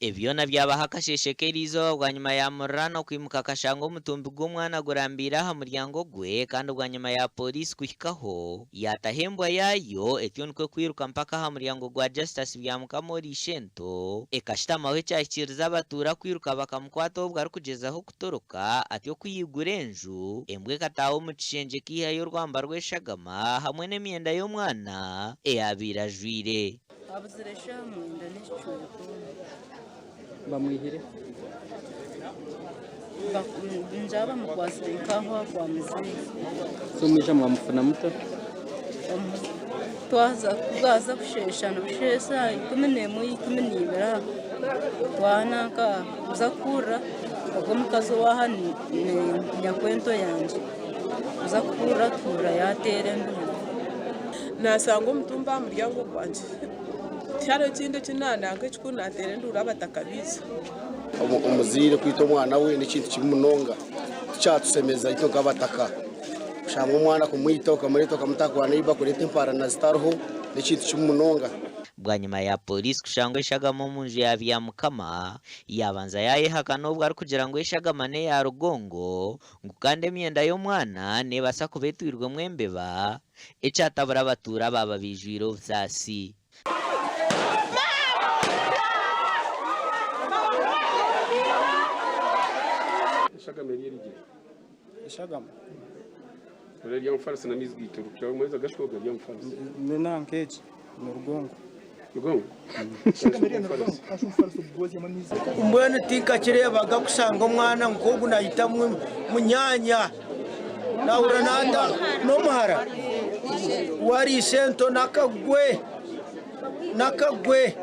Ebi byona byabaho akasheeshe k'eriizooba bwanyima ya Mururano kwimuka akashanga omutumbi gw'omwana gurambiire aha muryango gwe kandi bwanyima ya pooriisi kuhikaho yaataho embwa yaayo etyo nikwo kwiruka mpaka aha muryango gwa Justus Byamukama ori ishento ekashutamaho ekyahikiiriza abatuura kwiruka bakamukwata obwo arikugyezaho kutoroka atyo ku yaigura enju embwa ekataaha omu kishengye ekaihayo orwamba rw'eshagama hamwe n'emyenda y'omwana eyaabaire ajwaire. Abuzire eshaaha mwenda n'ekicweka omwe. Bamwihire? Ningira bamukwatsire nk'aho aha kwa muzeeyi. So mwija mwamufuna muta? Twaza bwaza kusheesha nibusheesa 11 12 aho twananka kuza kuhurira ogwo omukazi ow'aha ni nyakwento yangye kuza kuhurira tuhurira yateera enduuru. Naashanga omutumbi aha muryango gwangye. Tihariho ekindi eki naananka ekikuru naateera enduuru abataka baija. Omuzaire kwita omwana we n'ekintu kibi munonga. Tikyatushemeza itwe nk'abataka. Kushanga omwana kumwita okamureeta okamuta kwa neiba kureeta emparana zitariho n'ekintu kibi munonga. Bwanyima ya Pooriisi kushangwa eshagama omu nju ya Byamukama, yaabanza yaayehakana obwo arikugira ngu eshagama n'eya Rugongo ngu kandi emyenda y'omwana neebaasa kuba etwirwemu embeba, ekyatabura abatuura baaba baijwire obusaasi. Eshagama eri erigye. Eshagama. Ori erya mufarisi n'amaizi gaitu orikukira amaizi agashuka gari aha mufarisi. Ni nanka egi ni rugongo. Rugongo? Mbwenu tinkakireebaga kushanga omwana nk'ogu naita munyaanya nahurira nata n'omuhara wariisa ento n'akagwe n'akagwe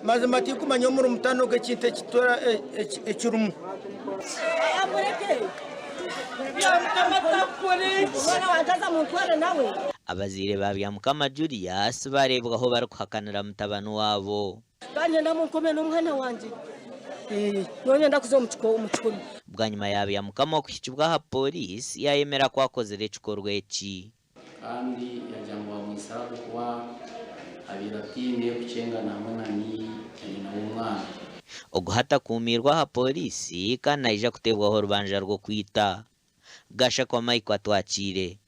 mazima tinkumanya omuri mutano ogu ekintu ekirimu. Abazaire ba Byamukama Julius baareebwaho barikuhakanira mutabani waabo. Banyenda munkome n'omwana wangye. Nyowe nyenda kuza omu kikoomi. Bwanyima ya Byamukama okuhikibwa aha pooriisi, yaayemera ku akozire ekikorwa eki. Kandi yaagira ngu bamwitsire ahabw'okuba abaire ataine kukyengana hamwe na nyina w'omwana. Ogu hati akuumiirwe aha pooriisi kandi naija kuteebwaho orubanja rw'okwita. Gashakwa Michael Atwakiire.